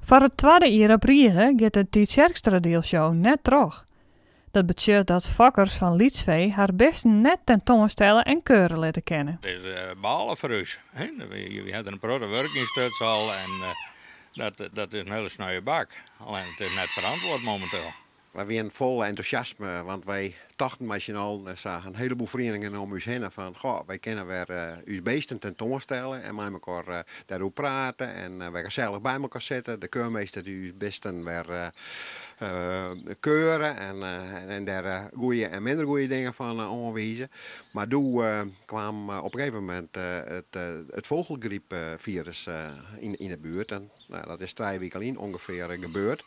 Foar it twadde jier op rige giet de Tytsjerksteradielshow net troch. Dat betsjut dat fokkers fan lytsfee har bisten net tentoanstelle en keure litte kinne. It is bale foar ús. Wy ha der in protte wurk yn stutsen al en dat is in hiele sneuwe bak. Allinnich it is net ferantwurde mominteel. Wy wienen fol entûsjasme, want wy tochten mei syn allen en sa in heleboel ferieningen om ús hinne fan goh, wy kinne wer ús beesten tentoanstelle en mei mekoar dêroer prate en wer gesellich by mekoar sitte. De keurmeester die ús bisten wer keure en dêr goeie en minder goeie dingen fan oanwize. Mar doe kwam op in gegeven momint it vogelgriepvirus yn 'e buert en dat is 3 wiken lyn ûngefear gebeurd.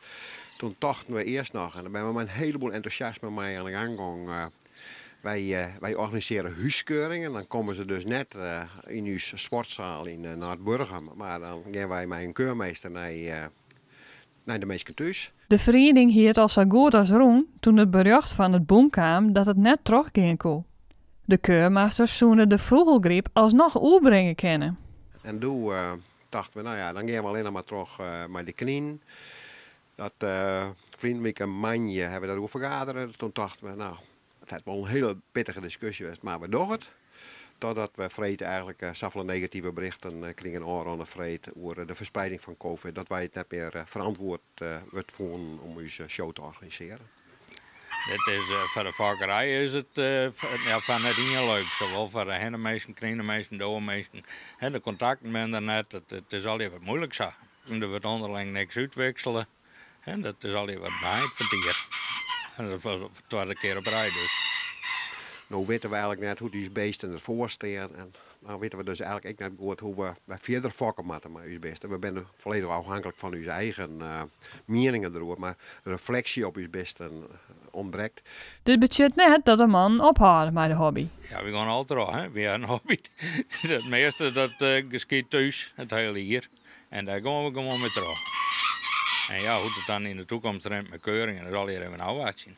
Toen tochten we earst noch, en dêr binne we mei in heleboel entûsjasme mei oan de gang gong, wy organisearje húskeuringen. Dan komme se dus net yn ús sportsaal yn Noardburgum, mar dan gean wy mei in keurmeester nei de minsken thús. De feriening hie it al sa goed as rûn toen it berjocht fan it bûn kaam dat it net trochgean koe. De keurmasters soene de fûgelgryp asnoch oerbringe kinne. En doe tochten we, no ja, dan gean we allinnich mar troch mei de kninen. Dat ferline wike moandei hawwe we dêroer fergadere. Toen tochten we, no, it hat wol in hiele pittige diskusje west, mar we dogge it. Totdat we freed eigenlik safolle negative berichten krigen ôfrûne freed oer de fersprieding fan Covid, dat wy it net mear ferantwurde fûnen om ús show te organisearjen. Dit is, foar de fokkerij is it ja, foar net ien leuk. Sawol foar de hinneminsken, knineminsken, doweminsken. De kontakten binne der net. It is allegear wat muoilik sa. Der wurdt ûnderling niks útwiksele. Dat is allegear wat beheind fan it jier. En dat foar de twadde kear op rij dus. No witte we eigenlik net hoe't ús beesten derfoar stean. En no witte we dus eigenlik ek net goed hoe't we fierder fokke moatte mei ús bisten. We binne folledich ôfhinklik fan ús eigen mieningen deroer, mar refleksje op ús bisten ûntbrekt. Dit betsjut net dat de mannen ophâlde mei de hobby. Ja, wy gean al troch. Hè? Wy ha in hobby. It measte dat geskiedt thús, it hiele jier. En dêr gean we gewoan mei troch. En ja, hoe't it dan yn de takomst rint mei keuringen, dat is allegear even ôfwachtsjen.